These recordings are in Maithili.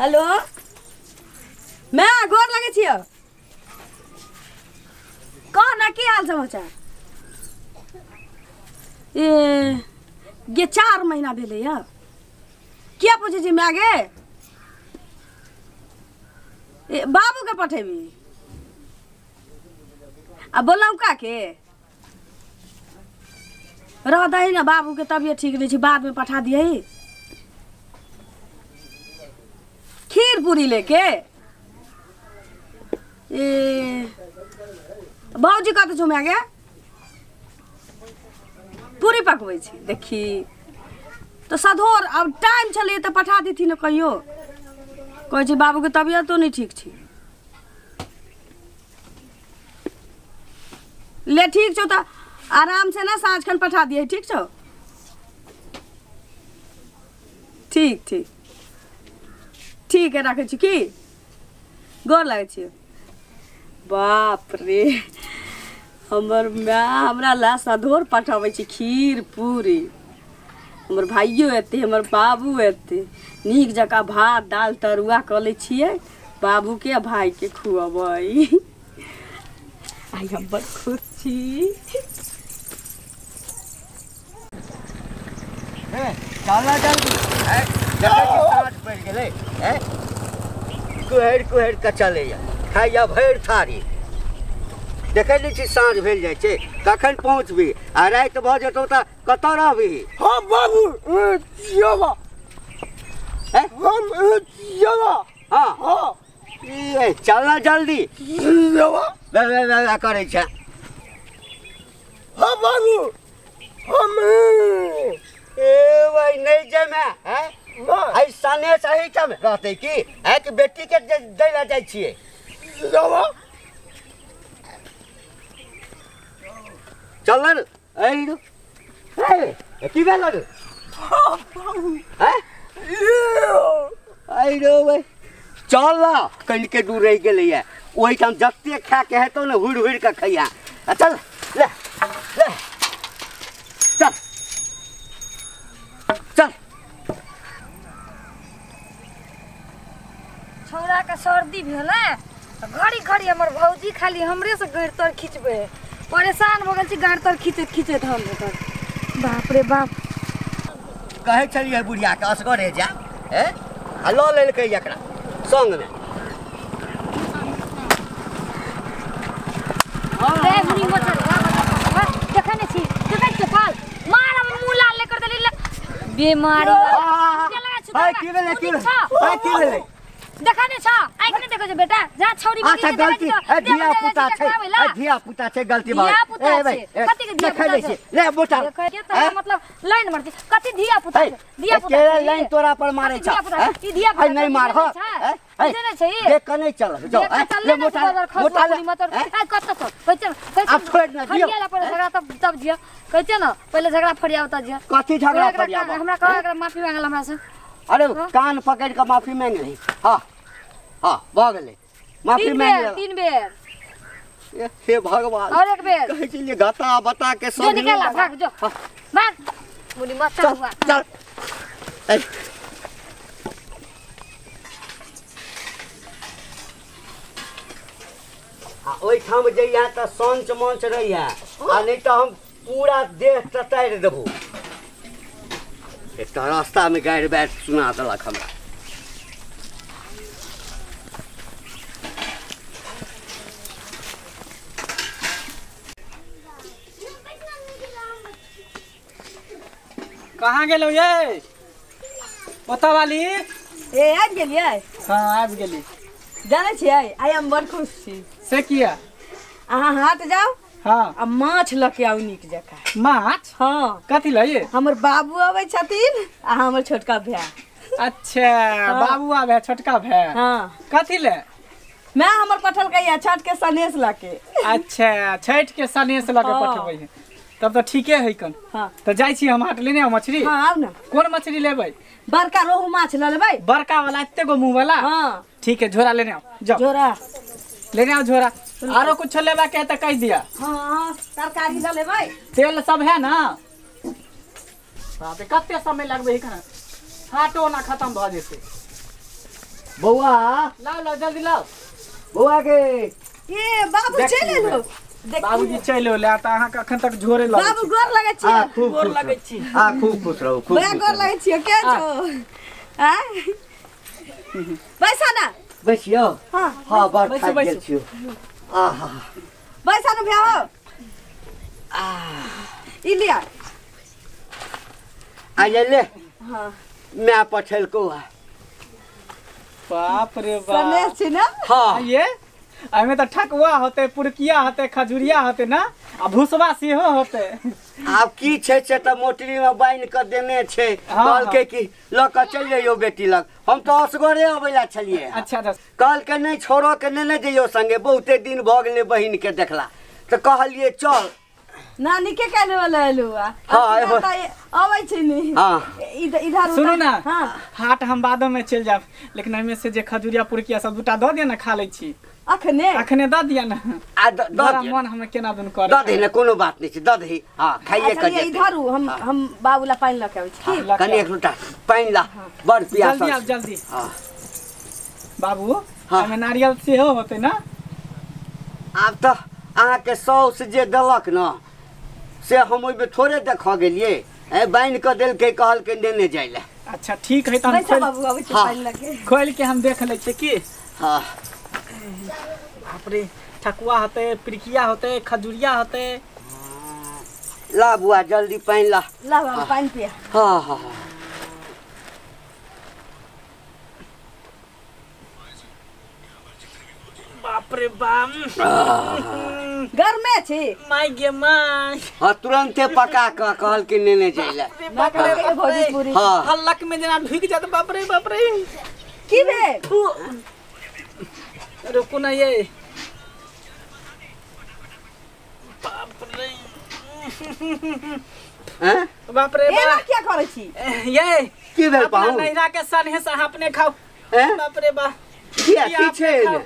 हेलो मैं गोर लगे छियो। कह ना की हाल समाचार। ए गे 4 महीना भेलै या किया पूछै छी my गे? ए बाबू के पठेबी आ बोलौका के रह दही ना, बाबू के तबियत ठीक नहीं छै, बाद में पठा दियही। खीर पूरी लेके ए भौजी कतऽ छौ my गे? पूरी पकबै छी देखी तो सधोर अब टाइम छलै तऽ पठा देथिन ने कहियो। कहै छै बाबूके तबियतो नहीं ठीक छै। ले ठीक छौ तऽ आराम से ना साँझ खन पठा दिए, ठीक छौ? ठीक ठीक ठीक है, राखै छी की, गोर लागै छी। बाप रे हमर my हमरा ला सधोर पठाबै छै खीर पूरी। हमर भाइयो एतै, हमर बाबू एतै, नीक जकाँ भात दालि तरुआ कऽ लै छियै, बाबूके आ भाइके खुअबै। आइ हम बड़ खुश छी। चल जल्दी, साँझ पड़ि गेलै। कुहरि कुहरि कऽ चलैया, खाइया भरि थारी। देखै नहि छी साँझ भेल जाइ छै, कखन पहुँचबी? आ राति भऽ जेतौ तऽ कतऽ रहबी? हाँ बाबू हाँ हाँ चल ना जल्दी, करै छै। हाँ बाबू हम ए भाई नहीं जेमे हैं, आई सनेस एहिठाम रहतै की? एक बेटी के दै लए जाइ छियै। चल न ए की भेल रे? भाई चल न, कनिके दूर रहि गेलैया। ओहिठाम जते खाके हेतौ ने हुरि हुरि कऽ खैया। चल ले ले चल चल। छौड़ा के सर्दी भेलै घड़ी घड़ी हमर भौजी खाली हमरे से गाँड़ तर खिचबै। परेशान भऽ गेल छी गाँड़ तर खींचैत खींचैत हम ओकर। बाप रे बाप। कहै छलियै बुढ़िया के असगरे जा, आ लऽ लेलकै एकरा संगमे। देखै नहि छी, देखै छियै पाल मार मुँह लाल ले कर देली बीमारी। की भेलै की भेलै? देखा नहीं छा, आँख नहीं देखो जो बेटा, जा छौरी अच्छा गलती धिया पुता छै, धिया पुता छै, गलती भऽ धिया पुता छै, कथि के धिया पुता छै? ले बोटा के त मतलब लाइन मारती कथि धिया पुता छै? धिया पुता के लाइन तोरा पर मारै छ? ई धिया पुता नहीं मार ह, बुझै नै छै, देख के नहीं चल जाओ। ले मोटा मोटा ए कत त कहै छै अब छोड़ न दियो। फरियाला पर झगड़ा तब तब जिया कहै छै न, पहिले झगड़ा फरियाव त जिया। कथि झगड़ा फरियाव? हमरा कह एकरा माफी मांगल हमरा से। अरे कान पकड़ के माफी मांग रही। हाँ हाँ भऽ गेलै माफी मांग। 3 बेर हे भगवान। और एक बेर कहै छलियै घता बता के सब निकल भाग जो भाग मुनी मत हुआ चल। आ ओहिठाम जइहा तऽ संच मंच रहिहा, आ नहीं तऽ हम पूरा देह ततारि देबौ। एकटा रास्ता में गारि बैठ सुना देलक हमरा। कहाँ गेलौ ये ओतऽ वाली? ए आबि गेलियै? हाँ आबि गेली। जानै छियै आइ हम बड़ खुश छी। से किया? अहाँ हाट जाउ हाँ आ माछ लऽ के आउ नीक जकाँ। माछ? हाँ। कथी लए? हमर बाबू अबै छथिन आ हमर छोटका भाय। अच्छा हाँ। बाबू आबै छोटका भाय? हाँ। कथी ले? मैं हमर पठलकै या छठ के सनेस लऽ के। अच्छा छठ के सनेस लऽ के हाँ। पठबै है, तब तऽ ठीके है कन। हाँ तऽ जाइ छी हम हाट लेने आउ मछली। हाँ आउ ना। कोन मछली लेबै? बड़का रोहु माछ लऽ लेबै। बड़का वाला एते गो मुँह वाला? हाँ ठीक है झोरा लेने आओ, जाओ झोरा लेने आओ झोरा। आरो कुछ लेबा के है तऽ कहि दिया। हाँ तरकारी लऽ लेबै। तेल सब है ना? बाप रे कते समय लगबै एखन, हाटो ना खत्म भऽ जेतै। बौआ लाओ लाओ जल्दी लाओ बौआ के ए बाबू चलि एलो। बाबूजी चलि एलो त अहाँ के अखन तक झोरे लगे। बाबू गोर लगे छी। खूब गोर लगे छी। हां खूब खुश रहू खूब बड़ा गोर लगे छी। के छौ आ बैसा ना बैसियो। हां हां बड़ थाकि गेल छियो। आहा बैसा ना भैया हो। आ ई लिया आ ले। हां मैं पठेलको। बाप रे बाप सनेस छी ना। हां ये एमे त ठकुआ होते पुरकिया होते खजुरिया होते ना आ भूसवा सेहो होते। आब की छै से त मोटरी में बान्हि क देने छै। कहलकै कि ल क चलि जइयो बेटी लग। हम त असगरे अबै ला छलियै। अच्छा अच्छा। कहलकै नहि छोड़ो के नेने जइयो संगे बहुते दिन भ गेलै बहिन के देखला त कहलियै चल। नानी के कहले वाला एलु आ। हां अबै छै नि। हां इधर सुनू ना। हां हाट हम बाद में चलि जाब लेकिन एमे से जे खजुरिया पुरकिया सब दूटा द दिया ना खा लै छी। अखने अखने द दिया ना। आ द दिया मन हम केना दुन कर द दही ना कोनो बात नहीं छै द दही। हां खाइए क जे इधर हम बाबू ला पानि ल के आबै छी। कनी एक लोटा पानि ला बड़ प्यास। जल्दी आब जल्दी। हां बाबू एमे नारियल सेहो होते ना। आब त अहाँ के सौस जे देलक ना से हम ओहिमे थोड़े देख गेलियै। ए बान्हि क देलकै कहलकै नेने जाय ले। अच्छा ठीक है त हम बाबू आबै छी पानि ल के खोल के हम देख लै छी की। हां बाप रे ठकुआ होते पिरकिया होते खजुरिया होते। ला बुआ जल्दी पानि ला। ला बाबू पानि पिया। हां हां बाप रे बाप गरमे छी my गे my. हां तुरंते पका क कहलकै नेने जाय ले। बाप रे भोजपुरी। हां हल्लक में जना ढुक जात। बाप रे बाप रे की भेल? रुकू ना ये बाप रे हैं बाप रे एना क्या करै छी ये की भेल पाहुन? नैहरा के सनेह से अहाँ अपने खाओ। हैं बाप रे बा किया की छै एने?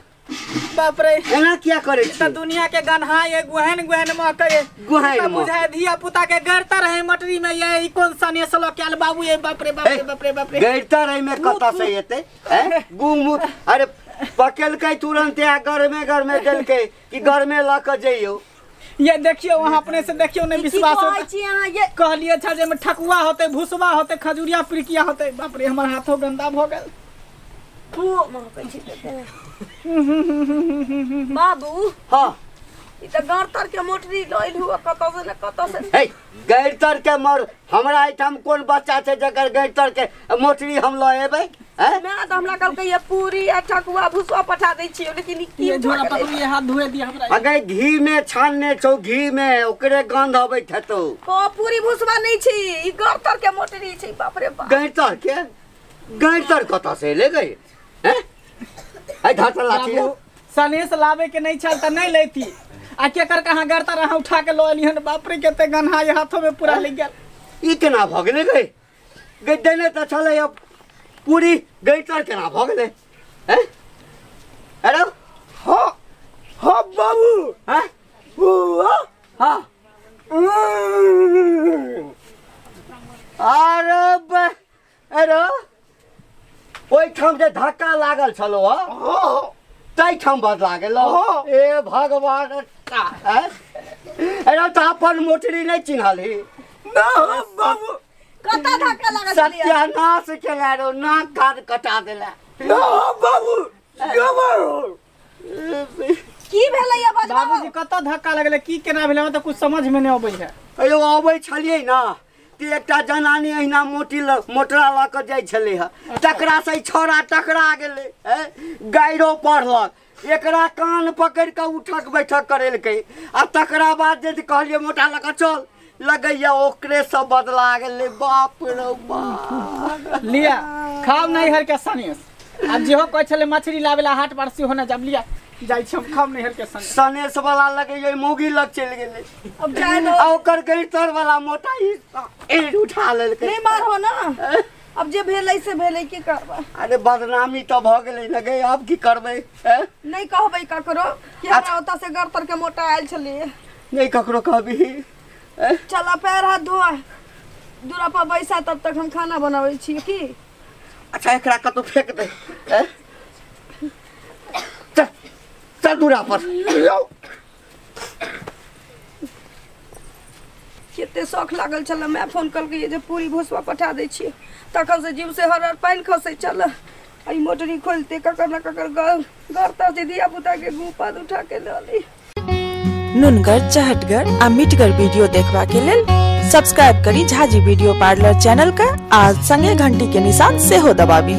बाप रे एना किया करै छी? त दुनिया के गन्हा ये गुहन गुहन महकै गुहन बुझाय धिया पुता के गरता रहे मटरी में। ये ई कोन सनेह से ल के आयल बाबू ये? बाप रे बाप रे बाप रे बाप रे गरता रहे में कत से एतै? हैं गुम अरे पकेलकै तुरंते आ गरमे गरमे देलकै कि गरमे ल क जइयो। ये देखियो वहां अपने से देखियो नहीं विश्वास होता छी अहाँ। ये कहलिए अच्छा जे में ठकुआ होते भूसवा होते खजुरिया पिरकिया होते। बाप रे हमर हाथो गंदा भ गेल। बाबू हां ई त गरतर के मोटरी लइल हुआ कत से न कत से। हे गरतर के मर हमरा एठाम कोन बच्चा छै जकर गरतर के मोटरी हम ल एबै? हैं मैं त हमरा कहलकै ये पूरी आ ठकुआ भुसवा पठा दै छियो लेकिन की ये झोरा पकड़ू ये हाथ धोए दिया हमरा। अगे घी में छानने छौ घी में ओकरे गंध अबैत हेतौ। ओ पूरी भुसवा नहीं छी ई गरतर के मोटरी छै। बाप रे बाप गरतर के गरतर कत से ले गई? हैं ए धर लाठी सनेस लावे के नहीं छल त नहीं लेती आ के कर कहां गरतर अहाँ उठा के ल एलिहन। बाप रे केते गन्हा ये हाथों में पूरा लग गेल। ई केना भ गेलै गई? गई देने त छलै अब पूरी गैतर केना भ गेलै? हैं अरे हां हां बाबू हैं बुआ हां अरे अरे ओहिठाम जे धक्का लागल छलो हँ ताहिठाम बदला गेल। ए भगवान अरे त अपन मोटरी नहीं चिन्हलही ना बाबू। कत धक्का लागल छलियै? सत्यानाश केला रो नाक कान कटा देला ना बाबू। की भेलै ये बजबा? बाबूजी कत धक्का लगलै की केना भेलै हमरा त कुछ समझ में नहीं अबै है। अयो अबै छलियै ना त एकटा जनानी अहिना मोटी मोटरा ल क जाइ छलै ह तकरा से छौड़ा टकरा गेलै। गाइरो पढ़लक एकरा कान पकड़ के उठक बैठक करेलकै आ तकरा बाद जे कहलियै मोटा ल क चल लगैया ओकरे सब बदला गेलै। बाप रे बाप लिया खाओ नैहर के सनेस। आब जेहो कहै छलै मछली लाबेला हाट पर सेहो न जब लिया जाइ छी हम खाओ नैहर के सनेस। सनेस वाला लगैया मौगी लग चलि गेलै। अब जाय दो आ ओकर गैरतर वाला मोटा ई उठा लेलकै। नहीं मारहो ना अब जे भेलै से भेलै की करबै? अरे बदनामी त भ गेलै न गई अब की करबै? नहीं कहबै ककरो कि हमरा ओतऽ से गरतर के मोटा आयल छलियै। नहीं ककरो कहबी। चल पैर हाथ धोआ दूरा पर बैसा तब तक हम खाना बनाबै छी की। अच्छा एकरा कतौ फेंक दे। चल दूरा पर। कते शौख लागल छल, my phone कलकै जे पूरी भुसवा पठा दै छियै, तखन से जीव से हर हर पानि खसै छल। ई मोटरी खोलते ककर न ककर घर तर से धिया पुता के गुह पात उठा के लऽ ली। नुनगर चहटगर आ मिठगर वीडियो देखबा के लेल सब्सक्राइब करी झाजी वीडियो पार्लर चैनल का आ संगे घंटी के निशान सेहो दबाबी।